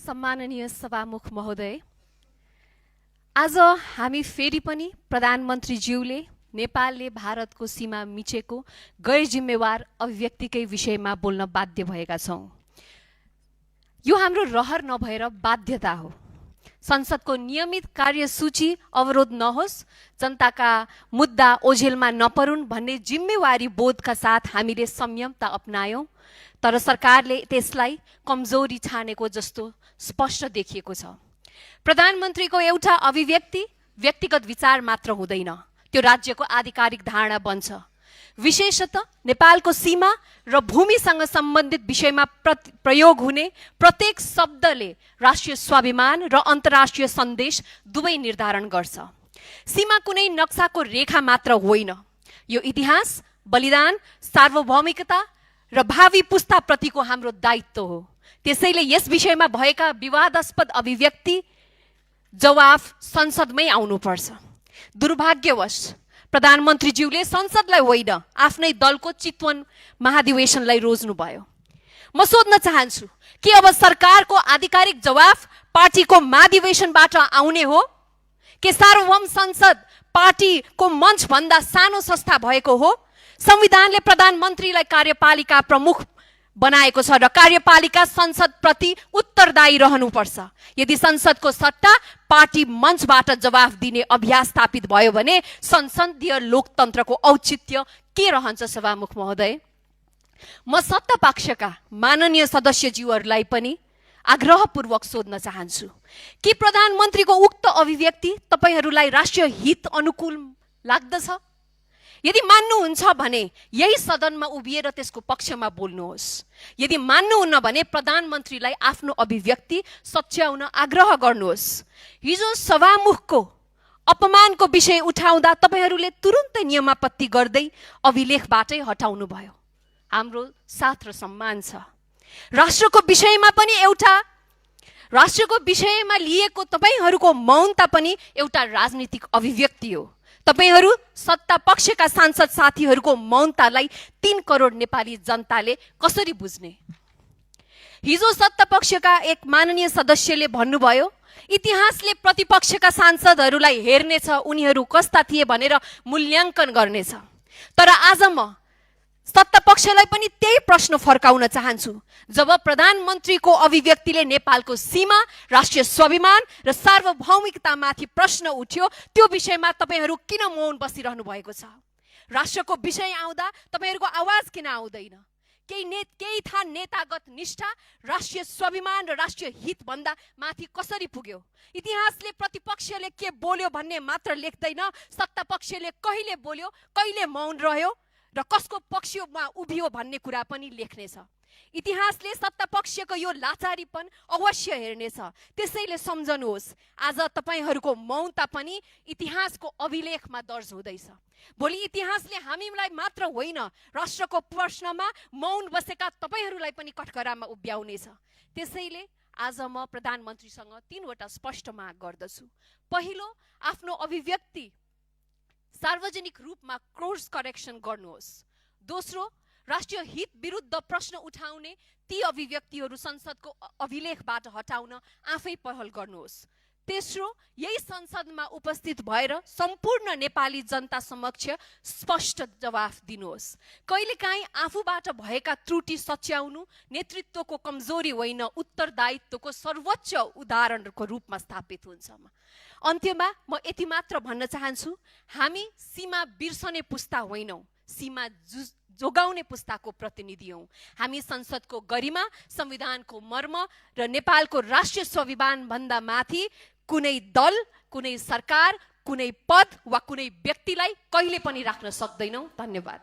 सम्माननीय सभामुख महोदय, आज हामी फेरि पनि प्रधानमन्त्रीज्यूले नेपालले भारतको सीमा मिचेको गैर जिम्मेवार अभिव्यक्तिकै विषयमा बोल्न बाध्य भएका छौं। यो हाम्रो रहर नभएर बाध्यता हो। संसदको नियमित कार्यसूची अवरोध नहोस्, जनताका मुद्दा ओझेलमा नपरुन् भन्ने जिम्मेवारी बोधका साथ हामीले संयमता अपनायौं, तर सरकारले त्यसलाई कमजोरी ठानेको जस्तो स्पष्ट देखिएको छ। प्रधानमन्त्रीको एउटा अभिव्यक्ति व्यक्तिगत विचार मात्र हुँदैन, त्यो राज्यको आधिकारिक धारणा बन्छ। विशेषतः नेपालको सीमा र भूमिसँग सम्बन्धित विषयमा प्रयोग हुने प्रत्येक शब्दले राष्ट्रिय स्वाभिमान र अन्तर्राष्ट्रिय सन्देश दुवै निर्धारण गर्छ। सीमा कुनै नक्साको रेखा मात्र होइन, यो इतिहास, बलिदान, सार्वभौमिकता र भावी पुस्ताप्रतिको हाम्रो दायित्व हो। त्यसैले यस विषयमा भएका विवादास्पद अभिव्यक्ति जवाफ संसदमै आउनुपर्छ। दुर्भाग्यवश प्रधानमन्त्रीज्यूले संसदलाई होइन, आफ्नै दलको चितवन महाधिवेशनलाई रोज्नुभयो। म सोध्न चाहन्छु कि अब सरकारको आधिकारिक जवाफ पार्टीको महाधिवेशनबाट आउने हो कि सार्वभौम संसद पार्टीको मञ्च भन्दा सानो संस्था भएको हो? संविधानले प्रधानमन्त्रीलाई कार्यपालिका प्रमुख बनाएको छ र कार्यपालिका संसद प्रति उत्तरदायी रहनुपर्छ। यदि संसदको सट्टा पार्टी मञ्चबाट जवाफ दिने अभ्यास स्थापित भयो भने संसदीय लोकतन्त्रको औचित्य के रहन्छ? सभामुख महोदय, म सत्ता पक्षका माननीय सदस्यज्यूहरूलाई पनि आग्रहपूर्वक सोध्न चाहन्छु कि प्रधानमन्त्रीको उक्त अभिव्यक्ति तपाईहरूलाई राष्ट्रिय हित अनुकूल लाग्दछ? यदि मान्नुहुन्छ भने यही सदनमा उभिएर त्यसको पक्षमा बोल्नुहोस्। यदि मान्नुहुन्न भने प्रधानमन्त्रीलाई आफ्नो अभिव्यक्ति सच्याउन आग्रह गर्नुहोस्। हिजो सभामुखको अपमानको विषय उठाउँदा तपाईहरूले तुरुन्तै नियमापत्ति गर्दै अभिलेखबाटै हटाउनु भयो। हाम्रो साथ र सम्मान छ। राष्ट्रको विषयमा लिएको तपाईहरूको मौनता पनि एउटा राजनीतिक अभिव्यक्ति हो। तपाईहरू सत्ता पक्षका सांसद साथीहरूको मौनतालाई 3 करोड नेपाली जनताले कसरी बुझ्ने? हिजो सत्ता पक्षका एक माननीय सदस्यले भन्नुभयो, इतिहासले प्रतिपक्षका सांसदहरूलाई हेर्नेछ, उनीहरू कस्ता थिए भनेर मूल्याङ्कन गर्नेछ। तर आज म सत्ता पक्षलाई पनि त्यही प्रश्न फर्काउन चाहन्छु। जब प्रधानमन्त्रीको अभिव्यक्तिले नेपालको सीमा, राष्ट्रिय स्वाभिमान र सार्वभौमिकतामाथि प्रश्न उठ्यो, त्यो विषयमा तपाईहरू किन मौन बसिरहनु भएको छ? राष्ट्रको विषय आउँदा तपाईहरूको आवाज किन आउँदैन? केही थाहा नेतागत निष्ठा राष्ट्रिय स्वाभिमान र राष्ट्रिय हित भन्दा माथि कसरी पुग्यो? इतिहासले प्रतिपक्षले के बोल्यो भन्ने मात्र लेख्दैन, सत्ता पक्षले कहिले बोल्यो, कहिले मौन रह्यो र कसको पक्षमा उभियो भन्ने कुरा पनि लेख्नेछ। इतिहासले सत्ता पक्षको यो लाचारीपन अवश्य हेर्नेछ। त्यसैले सम्झनुहोस्, आज तपाईहरूको मौनता पनि इतिहासको अभिलेखमा दर्ज हुँदैछ। भोलि इतिहासले हामीलाई मात्र होइन, राष्ट्रको प्रश्नमा मौन बसेका तपाईहरूलाई पनि कठघरामा उभ्याउनेछ। त्यसैले आज म प्रधानमन्त्रीसँग 3 वटा स्पष्ट माग गर्दछु। पहिलो, आफ्नो अभिव्यक्ति सार्वजनिक रूपमा कोर्स करेक्सन गर्नुहोस्। दोस्रो, राष्ट्रिय हित विरुद्ध प्रश्न उठाउने ती अभिव्यक्तिहरू संसदको अभिलेखबाट हटाउन आफै पहल गर्नुहोस्। तेस्रो, यही संसदमा उपस्थित भएर सम्पूर्ण नेपाली जनता समक्ष स्पष्ट जवाफ दिनुहोस्। कहिलेकाहीँ आफूबाट भएका त्रुटि सच्याउनु नेतृत्वको कमजोरी होइन, उत्तरदायित्वको सर्वोच्च उदाहरणको रूपमा स्थापित हुन्छ। अन्त्यमा म यति मात्र भन्न चाहन्छु, हामी सीमा बिर्सने पुस्ता होइनौँ, सीमा जोगाउने पुस्ताको प्रतिनिधि हौँ। हामी संसदको गरिमा, संविधानको मर्म र नेपालको राष्ट्रिय स्वाभिमान भन्दा माथि कुनै दल, कुनै सरकार, कुनै पद वा कुनै व्यक्तिलाई कहिले पनि राख्न सक्दैनौँ। धन्यवाद।